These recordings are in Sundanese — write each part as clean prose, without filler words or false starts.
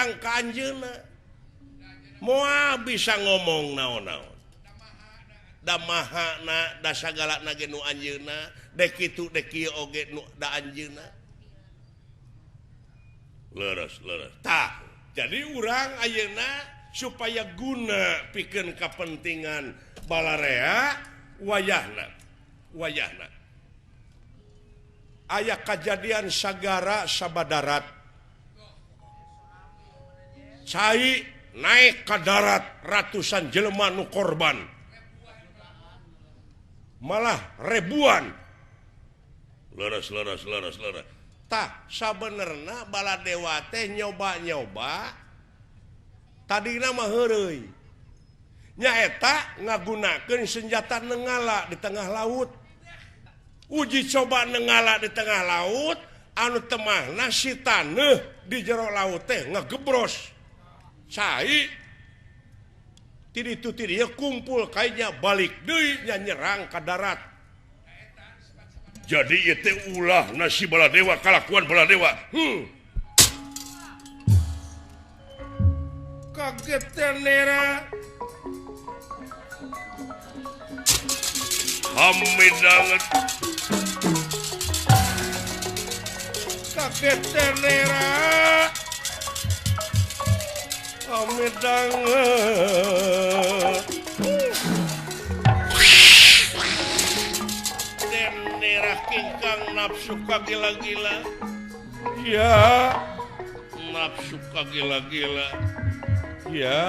urang ka anjeunna. Moal bisa ngomong naon-naon. Da mahana da sagalana ge nu anjeunna, dek kitu dek kieu oge nu da anjeunna. Leres leres. Tah, jadi urang ayeuna supaya guna pikeun kapentingan balarea wayahna. Wayahna. Aya kajadian sagara sabadarat. Cai naik ka darat ratusan jelema nu korban. Malah ribuan. Leres leres leres leres. Tah sabenerna Baladewa teh nyoba-nyoba tadina mah heureuy. Nyaeta ngagunakeun senjata nenggala di tengah laut. Uji coba nenggala di tengah laut anu temahna si taneuh di jero laut teh ngagebros. Cai ti ditu ti dieu kumpul kainya balik deui nya nyerang ka darat. Jadi ieu teh ulah nasi Baladewa kalakuan Baladewa. Kaget teh nera. Hamid banget. Kaget teh nera. Hamid banget. Nera kingkang nafsu kagila-gila. Ya, nafsu kagila-gila. Ya.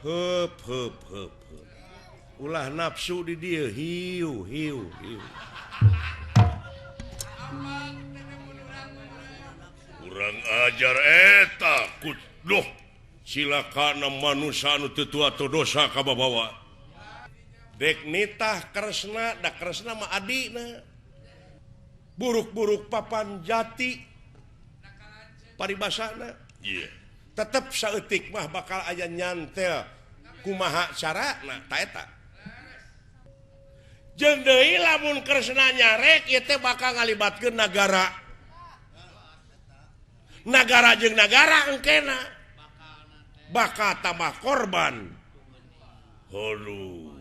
Hup hup hup. Ulah nafsu di dieu hiu hiu hiu. Urang ajar eta kuduh silakana manusia anu teu tua atau dosa ka babawa. Dek nitah Kresna da Kresna mah adina. Buruk-buruk papan jati paribasana. Iya. Tetep saeutik mah bakal aya nyantel kumaha carana ta eta. Jeung deui lamun Kresna nyarek ieu teh bakal ngalibatkeun nagara. Nagara jeung nagara engkena bakal tambah korban. Aduh.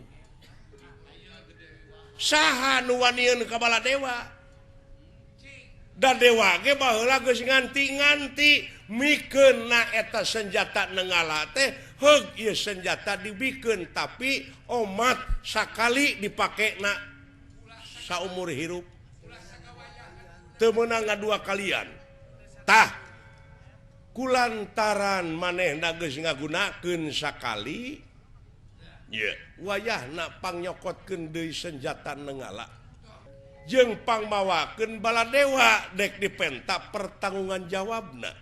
Saha nu wanieun ka Baladewa? Da dewa ge baheula geus nganti-nganti mikeun na eta senjata nenggala teh heug ieu senjata dibikeun tapi omat sakali dipake na saumur hirup. Teu meunang ngadua kalian. Tah kulantaran manehna geus ngagunakeun sakali ye wayahna pangnyokotkeun deui senjata nenggala. Jeung pangmawakeun Baladewa dek dipenta pertanggungan jawabna.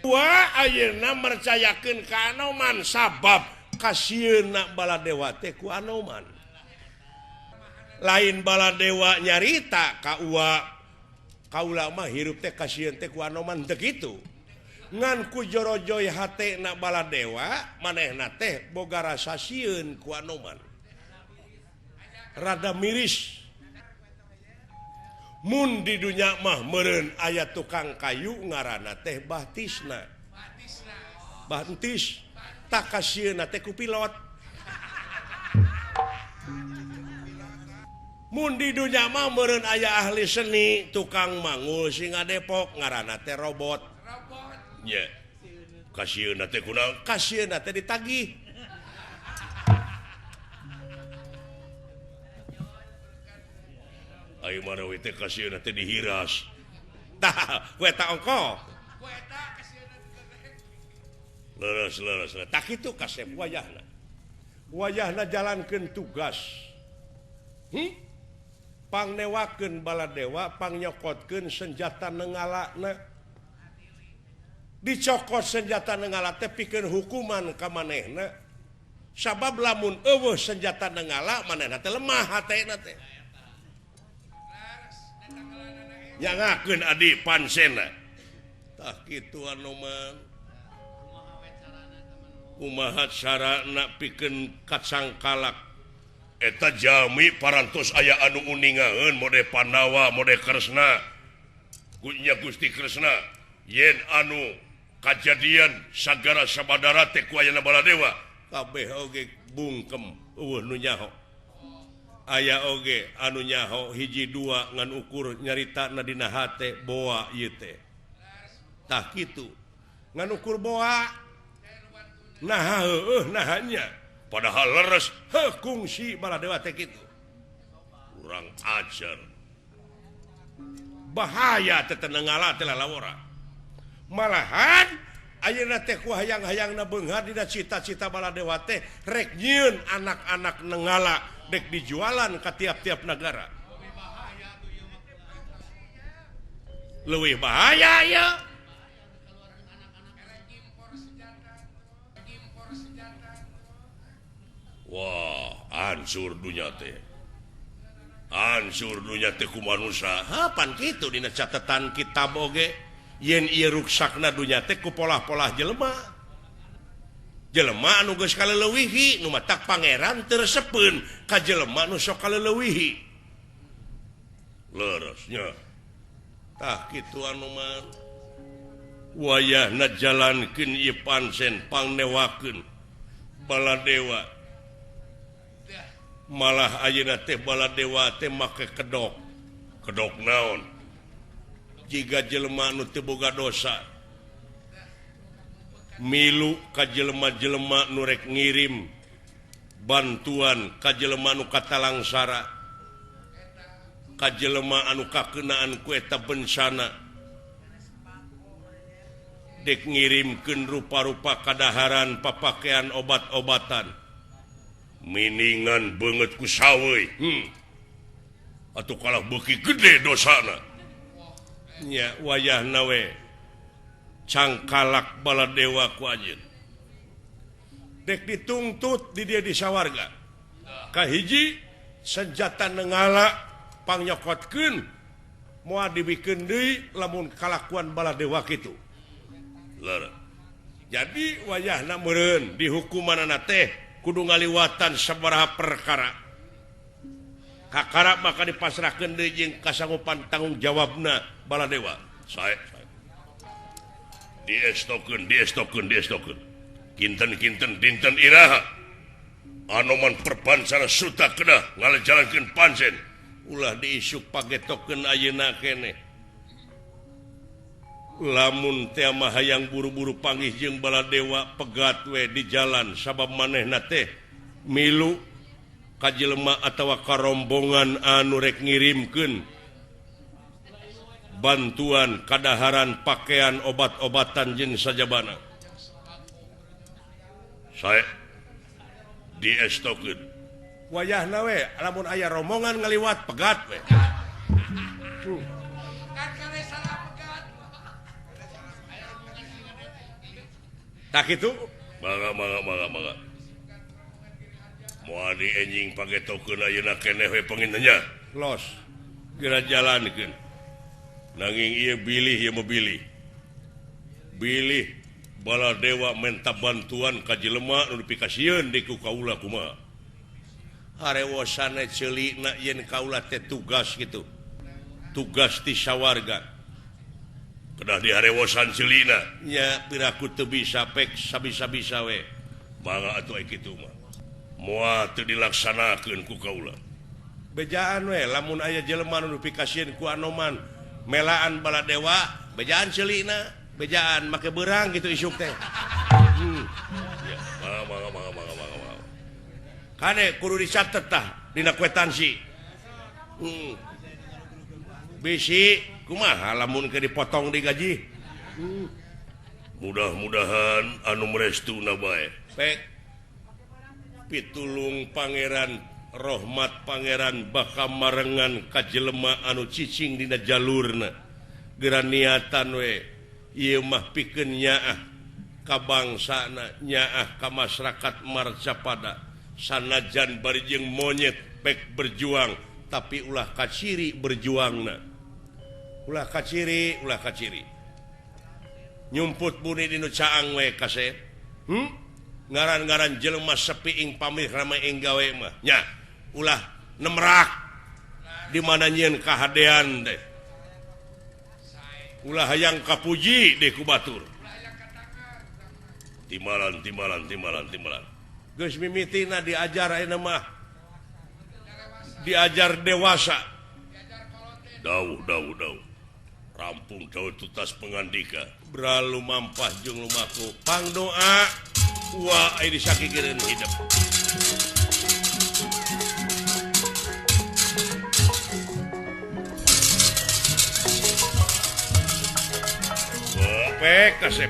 Wa ayeuna mercayakeun ka Anoman sabab kasieunna Baladewa teh ku Anoman. Lain Baladewa nyarita ka uwa kaula mah hirup teh kasieun teh ku Anoman teu kitu. Ngan ku jorojoy hatena Baladewa manehna teh boga rasa sieun ku Anoman. Rada miris. Mun di dunya mah meureun aya tukang kayu ngaranna teh Bahtisna. Bahtis tak kasieunna teh ku pilot. Mun di dunya mah meureun aya ahli seni tukang mangul singa Depok ngaranna teh robot. Nya. Kasieunna teh kunaon? Kasieunna teh ditagih. Ayo mana we teh kasieunna teh dihiras. Tah, ku eta ongkoh. Ku eta kasieunna digoreng. Leres leres. Tah kitu kasep wayahna. Wayahna jalankeun tugas. Pangnewakeun Baladewa, pangnyokotkeun senjata nengalana. Dicokot senjata nenggala teh pikeun hukuman ka manehna. Sabab lamun eueuh senjata nenggala manehna teh lemah hatena teh. Nyangakeun adi pansena. Tah kitu Anoman. Kumaha carana pikeun kacangkalak eta jami parantos aya anu uningaeun mode Pandawa mode Kresna. Nya Gusti Kresna yen anu kajadian sagara sabadara teh ku ayana Baladewa kabeh oge bungkem eueuh nu nyaho. Aya oge anu nyaho hiji dua ngan ukur nyaritana dina hate boa ieu teh. Tah kitu ngan ukur boa. Nah heueuh nahanya padahal leres heuh kungsi Baladewa teh kitu. Urang ajar. Bahaya teh tenengala teh lalawora. Malahan ayeuna teh ku hayang-hayangna beunghar dina cita-cita Baladewa teh rek nyieun anak-anak nenggala dek dijualan ka tiap-tiap negara. Leuwih bahaya ya. Wah, hancur dunya teh. Hancur dunya teh ku manusia. Ha pan kitu dina catatan kitab oge yen ieu ruksakna dunya teh ku polah-polah jelema. Jelema anu geus kaleuwihi nu matak pangeran teu resepeun ka jelema nu sok kaleuwihi. Leresnya. Tah kitu anu mah. Wayahna jalankeun ieu pansen pangnewakeun Baladewa. Malah ayeuna teh Baladewa teh make kedok. Kedok naon? Jiga jelema nu teu boga dosa. Milu ka jelema-jelema nu rek ngirim bantuan ka jelema nu katalangsara. Ka jelema anu kakeunaan ku eta bencana. Dek ngirimkeun rupa-rupa kadaharan, papakean, obat-obatan. Miningan beungeut ku saweuy. Atuh kalah beuki gede dosana. Nya wayahna we cangkalak Baladewa ku anjeun. Dek dituntut di dia di sawarga. Kahiji senjata nenggala pangyokotkeun moal dibikeun deui lamun kalakuan Baladewa kitu. Leres. Jadi wayahna meureun dihukumanana teh kudu ngaliwatan sabaraha perkara. Kakara maka dipasrahkeun deui jeung kasanggupan tanggung jawabna Baladewa. Sae. Diestokeun, diestokeun, diestokeun. Kinten-kinten dinten iraha. Anoman perpansara suta kedah ngalajalankeun pansen. Ulah diisuk pagetokeun ayeuna keneh. Lamun teh mah hayang buru-buru panggih jeung Baladewa pegat we di jalan sabab manehna teh milu ka jelema atawa ka rombongan anu rek ngirimkeun bantuan kadaharan pakaian obat-obatan jeung sajabana. Sae diestokeun. Wayahna we lamun aya rombongan ngaliwat pegat we. Tak itu mangga mangga mangga mangga. Moal di enjing pagetokeun ayeuna keneh we pangintennya. Los. Geura jalankeun. Nanging ieu bilih ieu mah bilih. Bilih Baladewa menta bantuan ka jelema nu dipikasieun di ku kaula kumaha. Harewosana ceulina yen kaula teh tugas kitu. Tugas ti sawarga. Kedah diharewosan ceulina. Nya piraku teu bisa pek sabisa-bisa we. Mangga atuh ai kitu mah. Moal teu dilaksanakeun ku kaula. Bejaan we lamun aya jelema nu dipikasieun ku Anoman melaan Baladewa, bejaan ceulina, bejaan make beurang gitu isuk teh. Ya, mangga mangga mangga mangga mangga. Kade kudu dicatet tah dina kwetansi. Bisi kumaha lamun ke dipotong di gaji. Mudah-mudahan anu merestuna bae. Pek pitulung pangeran rahmat pangeran bakal marengan ka jelema anu cicing dina jalurna. Geura niatan we ieu mah pikeun nyaah ka bangsana, nyaah ka masyarakat Marcapada. Sanajan bari jeung monyet pek berjuang tapi ulah kaciri berjuangna. Ulah kaciri, ulah kaciri. Nyumput buni dinu caang we kasep. Ngaran-ngaran jelema sepi ing pamih rame ing gawe mah. Nya, ulah nemrak di mana nyieun kahadean teh. Ulah hayang kapuji deh ku batur. Timbalan, timbalan, timbalan, timbalan. Geus mimitina diajar ayeuna mah. Diajar dewasa. Dauh, dauh, dauh. Rampung dauh tutas pengandika. Beralu mampah jeung lumaku. Pangdoa wa ai disakikireun hidup. Wah, kasep.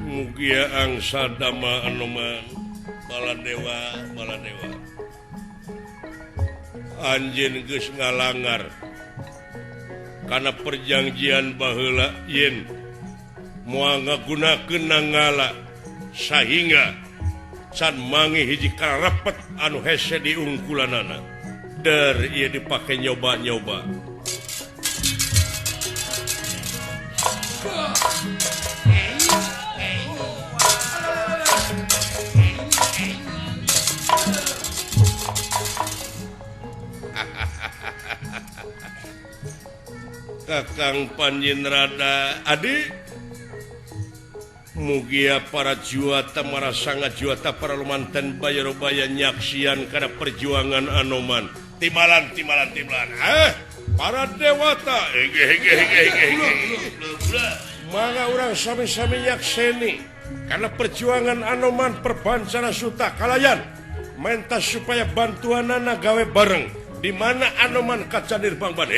Mugia angsa dama anoman baladewa baladewa anjeun geus ngalangar kana perjanjian baheula yen moal ngagunakeun nangala sahingga can mangi hiji karepet anu hese diungkulanana der ieu dipake nyoba-nyoba. Kakang Panjinrada Adi mugia para juata marasanga juata para lumanten bayarobaya nyaksian kana perjuangan Anoman timbalan timbalan timbalan para dewata mangga urang sami-sami nyakseni karena perjuangan Anoman perbancana suta kalayan menta supaya bantuanana gawe bareng di mana Anoman kaca nirbang ban.